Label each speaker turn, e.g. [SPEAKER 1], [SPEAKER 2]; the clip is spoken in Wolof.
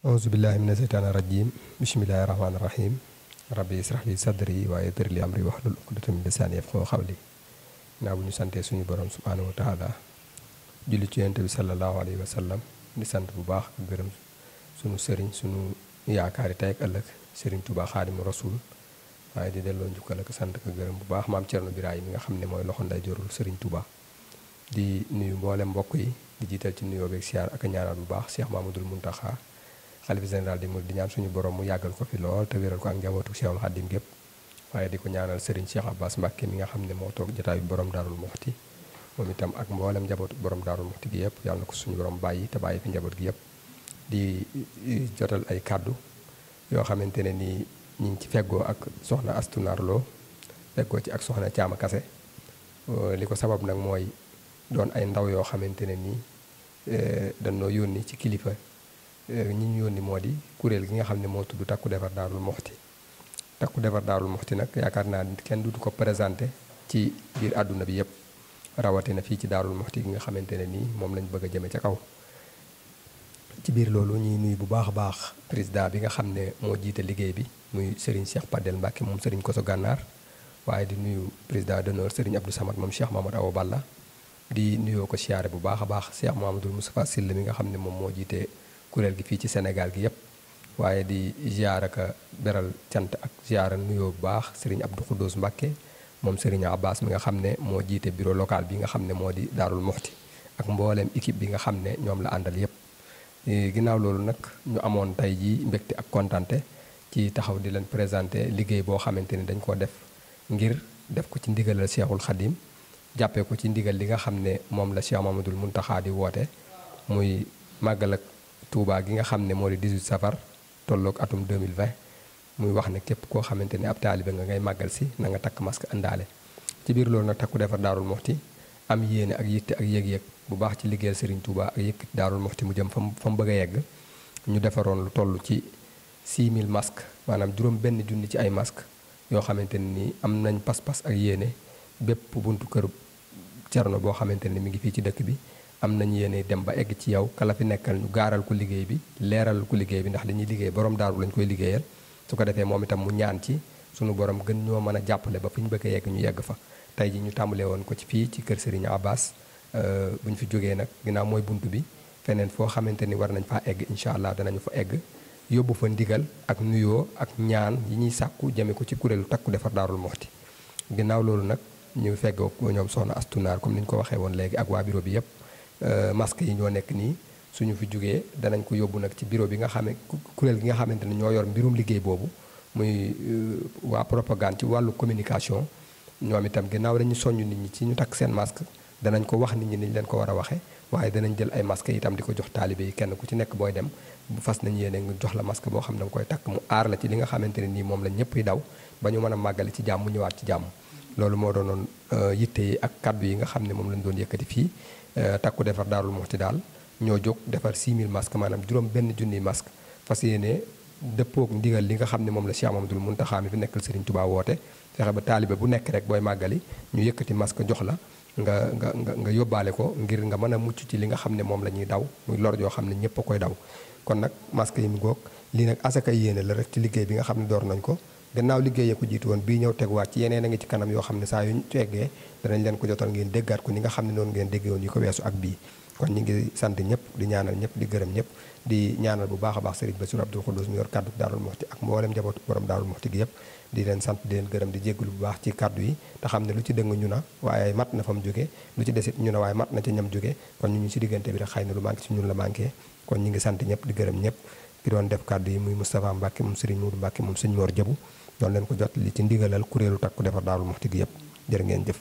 [SPEAKER 1] auzu billahi mina seytaani rajim bismillahi rahmaani rahim rabbi israh li sadri wa yassir li amri wahlul uqdatan min lisaani yafqahu qawli. naa bu ñu santee suñu borom subhaanahu wa taala julli ci yonent bi sallallahu alayhi wa sallam di sant bu baax ak gërëm suñu sëriñ suñu yaakaari tey ak ëllëg sëriñ Tuubaa Xaadimu Rasuul waaye di delloo njukkal ak sant ak gërëm bu baax maam Cerno Birahim mi nga xam ne mooy loxo nday jorul sëriñ Tuubaa di nuyu mboolem mbokk yi di jiital ci nuyoo beeg siyaar ak ñaanal bu baax Cheikh Mamadul Muntaxa xalifa général di mu di ñaan suñu borom mu yàggal ko fi lool te wéral ko ak njabootu Cheikhul Xadim gépp waaye di ko ñaanal Serigne Cheikh Abbas Mbacke mi nga xam ne moo toog jotaayu borom Daarul Muxti moom itam ak mboolem njabootu borom Daarul Muxti gi yëpp yàlla na ko suñu borom bàyyi te bàyyi fi njaboot gi yëpp di jotal ay kàddu yoo xamante ne nii ñu ngi ci feggoo ak soxna Astu Naar Lo feggoo ci ak soxna Caama Kase li ko sabab nag mooy doon ay ndaw yoo xamante ne nii dañoo yónni ci kilifa ñi ñu yónni moo di kuréel gi nga xam ne moo tudd takku defar Daarul Muxti takku defar Daarul Muxti nag yaakaar naa kenn du ko présenté ci biir àdduna bi yëpp rawatina fii ci Daarul Muxti gi nga xamante ne nii moom lañ bëgg a jëme ca kaw. ci biir loolu ñuy nuyu bu baax a baax président bi nga xam ne moo jiite liggéey bi muy Serigne Cheikh Padel Mbacke moom Serigne Koso Gànnaar waaye di nuyu président d'honneur Serigne Abdou Samad moom Cheikh Mamadou Awa Balla di nuyoo ko siyaare bu baax a baax Cheikh Mamadou Moustapha Sylla mi nga xam ne moom moo jiite kuréel gi fii ci Sénégal gi yëpp waaye di ziar ak beral cant ak ziara nuyoo bu baax Serigne Abdou Khoudous Mbacke moom Serigne Abbas mi nga xam ne moo jiite bureau local bi nga xam ne moo di Daarul Muxti ak mbooleem équipe bi nga xam ne ñoom la àndal yëpp. ginnaaw loolu nag ñu amoon tey jii mbégte ak kontante ci taxaw di leen présenté liggéey boo xamante ni dañ koo def ngir def ko ci ndigalal Cheikhul Khadim jàppee ko ci ndigal li nga xam ne moom la Cheikh Mamadul Muntaxa di woote muy màggal ak Touba gi nga xam ne moo di 18 safar tolloog atum 2020 muy wax ne képp koo xamante ne ab taalibe nga ngay màggal si na nga takk masque àndaale. ci biir loolu nag takku defar Daarul Muxti am yéene ak yitte ak yëg-yëg bu baax ci liggéeyal Serigne Touba ak yëkkati Daarul Muxti mu jëm fa mu bëgg a yegg ñu defaroon lu toll ci 6000 masques maanaam juróom benn junni ci ay masques yoo xamante ne nii am nañ pas-pas ak yéene bépp buntu këru Cerno boo xamante ne mi ngi fii ci dëkk bi. am nañu yéene dem ba egg ci yow kala fi nekkal ñu gaaral ko liggéey bi leeral ko liggéey bi ndax dañuy liggéey borom daaru lañ koy liggéeyal su ko defee moom itam mu ñaan ci sunu borom gën ñoo mën a jàppale ba fi ñu bëgg a yegg ñu yegg fa. tey ji ñu tàmbalee woon ko ci fii ci kër Serigne Abbas bu ñu fi jógee nag ginnaaw mooy bunt bi feneen foo xamante ni war nañ faa egg incha allah danañu fa egg yóbbu fa ndigal ak nuyoo ak ñaan yi ñuy sàkku jëme ko ci kuréelu takku defar Daarul Muxti. ginnaaw loolu nag ñu feggoo ñoom soxna Astu Naar comme ni ñu ko waxee woon léegi ak waa bureau bi yëpp. masque yi ñoo nekk nii suñu fi jógee danañ ko yóbbu nag ci bureau bi nga xam ne kuréel gi nga xamante ne ñoo yor mbirum liggéey boobu muy waa propagande ci wàllu communication ñoom itam ginnaaw dañu soññ nit ñi ci ñu takk seen masque danañ ko wax nit ñi niñ leen ko war a waxee waaye danañ jël ay masque itam di ko jox taalibe yi kenn ku ci nekk booy dem bu fas nañ yéene nga jox la masque boo xam ne danga koy takk mu aar la ci li nga xamante ne nii moom la ñëpp yi daw ba ñu mën a màggale ci jàmm ñëwaat ci jàmm loolu moo doonoon yitte yi ak kaddu yi nga xam ne moom lañ doon yëkkati fii takku defar Daarul Muxti daal ñoo jóg defar 6000 masques maanaam juróom benn junniy masque fas yéene dëppoog ndigal li nga xam ne moom la Cheikh Mamadul Muntaxa mi fi nekkal Serigne Touba woote fexe ba taalibe bu nekk rek booy màggali ñu yëkkati masque jox la nga yóbbaale ko ngir nga mën a mucc ci li nga xam ne moom la ñuy daw muy lor yoo xam ne ñëpp a koy daw. kon nag masque yi mu goog lii nag asaka yéene la rek ci liggéey bi nga xam ne door nañ ko gannaaw liggéeyee ko jiitu woon bii ñëw teguwaat ci yeneen a ngi ci kanam yoo xam ne saa yu ñu teggee danañ leen ko jotal ngeen déggaat ko ni nga xam ne noonu ngeen déggee woon yi ko weesu ak bii kon ñu ngi sant ñëpp di ñaanal ñëpp di gërëm ñëpp di ñaanal bu baax a baax Serigne Bassirou Abdou Khoudous mu yor kaddu Daarul Muxti ak mboolem njabootu borom Daarul Muxti gi yëpp di leen sant di leen gërëm di jéggalu bu baax ci kaddu yi te xam ne lu ci dëng ñu na waaye mat na fa mu jóge lu ci desit ñu na waaye mat na ca ñam jóge kon ñu ci diggante bi rek xëy na lu manqué ci ñun la manqué kon ñu ngi sant ñëpp di gërëm ñëpp ki doon def kaddu yi muy Moustapha Mbacke moom Serigne Moudou Mbacke moom Serigne Mor Jabu doon leen ko jot li ci ndigalal kuréelu takku defar Daarul Muxti gi yëpp jërë ngeen jëf